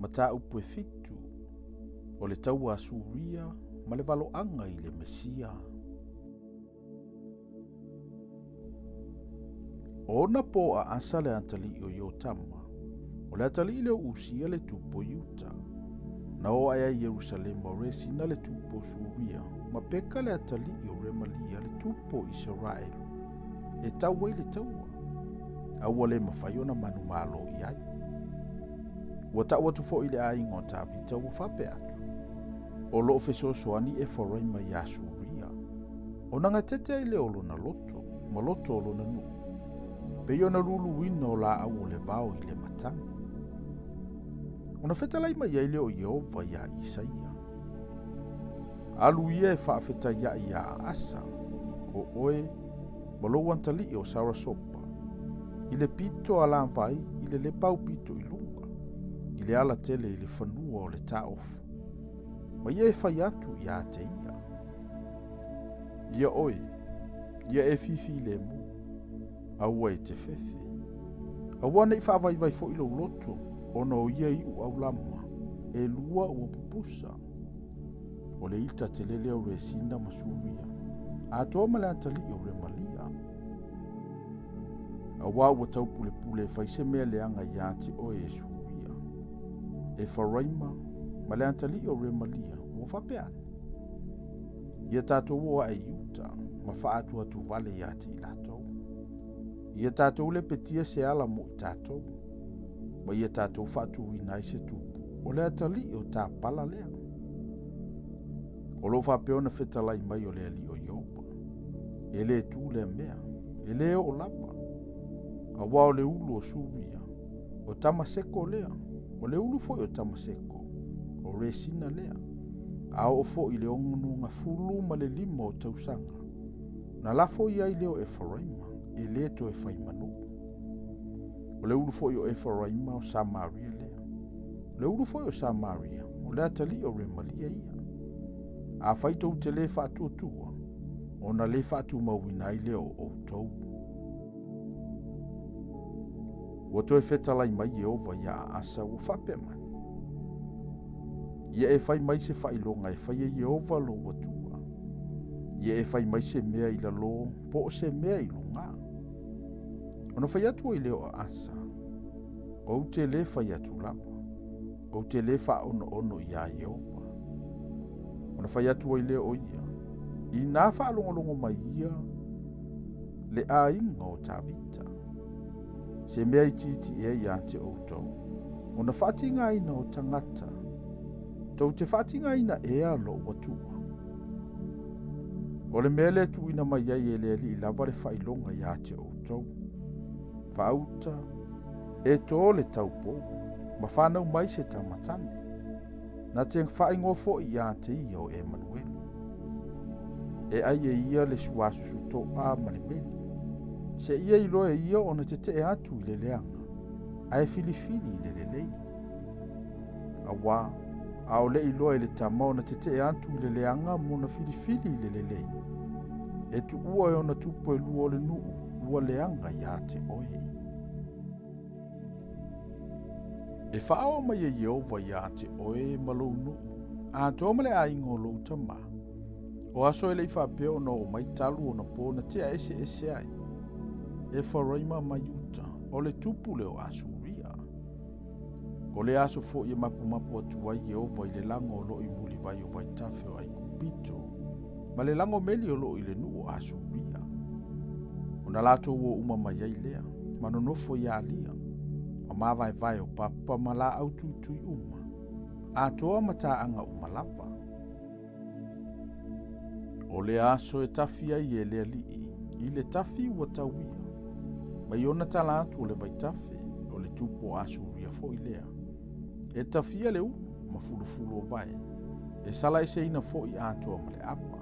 Mataupu e 7, o le taua a Suria ma le valoaga i le Mesia. O ona po a Asa le atalii o Iotama, o le atalii lea o Usia le tupu o Iuta. Na o ae ai i Ierusalema o Resina le tupu o Suria, ma Peka le atalii o Remalia le tupu o Isaraelu, e tau ai le taua, a ua le mafai ona manumalo i ai. Ua tau atu foi i le aiga o Tavita ua faapea atu, o loo fesoasoani Efaraima ia Suria, ona gatete ai lea o lona loto, ma loto o lona nuu, pei ona luluina o laau o le vao i le matagi. Ona fetalai mai ai lea o Ieova ia Isaia, alu ia e faafetaiai ia Asa, o oe ma lou atalii o Sarasopa, i le pito alavai i le lepau pito i luga, i le ala tele i le fanua o le taofu, ma ia e fai atu ia te ia. Ia oe, ia e fifi le mu, aua e te fefe. Aua nei faavaivai foi lou loto, ona o ia iu aulama, e lua ua pupusa. O le ita tele lea o Resina ma Suria, atoa ma le atalii o Remalia. Aua ua taupulepule e fai se mea leaga ia te oe e Suria, Efaraima ma le atalii o Remalia ua faapea ane, ia tatou o ae i uta ma faatuatu vale ia te i latou. Ia tatou le petia se ala mo i tatou, ma ia tatou faatuina ai se tupu, o le atalii o Tapala lea. O loo faapea ona fetalai mai o le alii o Ieova, e le tu lea mea, e le oo lava. Aua o le ulu o Suria, o Tamaseko lea, o le ulu foi o Tamaseko, o Resina lea. A oo foi i le 65 o tausaga, na lafo i ai lea o Efaraima, e le toe fai manu. O le ulu foi o Efaraima o Samaria lea. O le ulu foi o Samaria, o le atalii o Remalia ia. A fai tou te le faatuatua, ona le faatumauina ai lea o outou. Ua toe fetalai mai Ieova ia Asa ua faapea mai, ia e fai mai se faailoga e faia Ieova lou Atua. Ia e fai mai se mea i lalo, po o se mea i luga. Ona fai atu ai lea o Asa, ou te le fai atu lava, ou te le faaonoono ia Ieova. Ona fai atu ai lea o ia, ina faalogologo mai ia le aiga o Tavita, se mea itiiti ea ia te outou, ona faatigaina o tagata, tou te faatigaina ea lou Atua. O le mea lea tuuina mai ai e le alii lava le faailoga ia te outou. Faauta, e tō le taupou, ma whanau mai se tamatane. Na te whaingoa foi ia te ia o Emanuelu. E ai e ia le suasusu to'a ma le meli. Se ia iloa e ia ona te tee atu i le leaga, a e filifili i le lelei. Aua, a o le iloa e le tama ona te tee atu i le leaga mo na filifili i le lelei. E tuua e ona tupu e lua o le nuu, ua leaga ia te oe. E whaoa mai e Ieova ia te oe ma lou nuu, atoa ma le aiga o lou tama. O aso e lei faapea ona o mai talu ona po na tea ese ese ai. Efaraima ma Iuta, o le tupu lea o Asuria. O le aso foi e mapumapu atu ai Ieova i le lago o loo i mulivai o vaitafe o Aikupito, ma le lago meli o loo i le nuu o Asuria. Ona latou o uma mai ai lea, ma nonofo ia alia, ma mavaevae o papa ma laau tuitui uma, atoa ma taaga uma lava. O le aso e tafi ai e le alii, i le tafi ua tauia, mai ona tala atu o le vaitafe, o le tupu o Asuria foi lea. E tafia le ulu ma fulufulu o vae, e sala eseina foi atoa ma le ava.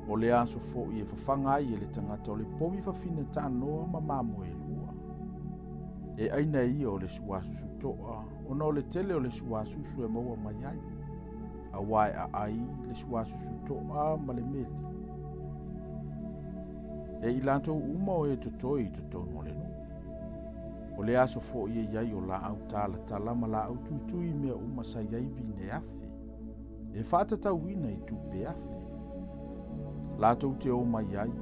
O le aso foi e fafaga ai e le tagata o le povi fafine tanoa ma mamoe e lua. E aina ia o le suasusu toa, ona o le tele o le suasusu e maua mai ai. Aua e aai le suasusu toa ma le meli. E i latou uma o e totoe i totonu o le nuu. O le aso fo'i e i ai o laau talatala ma laau tuitui mea uma sa i ai vine afe, e faatatauina i tupe afe. Latou te o mai ai,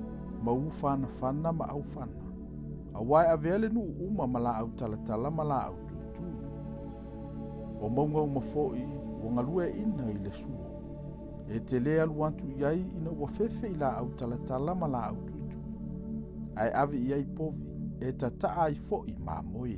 ma ufanafana ma aufana, auā e avea le nuu uma ma laau talatala ma laau tuitui. O mauga uma fo'i ua galueaina i le suo, e tele alu atu i ai ina ua fefe i laau talatala ma laau tuitui, ae ave i ai povi e tataa ai fo'i mamoe.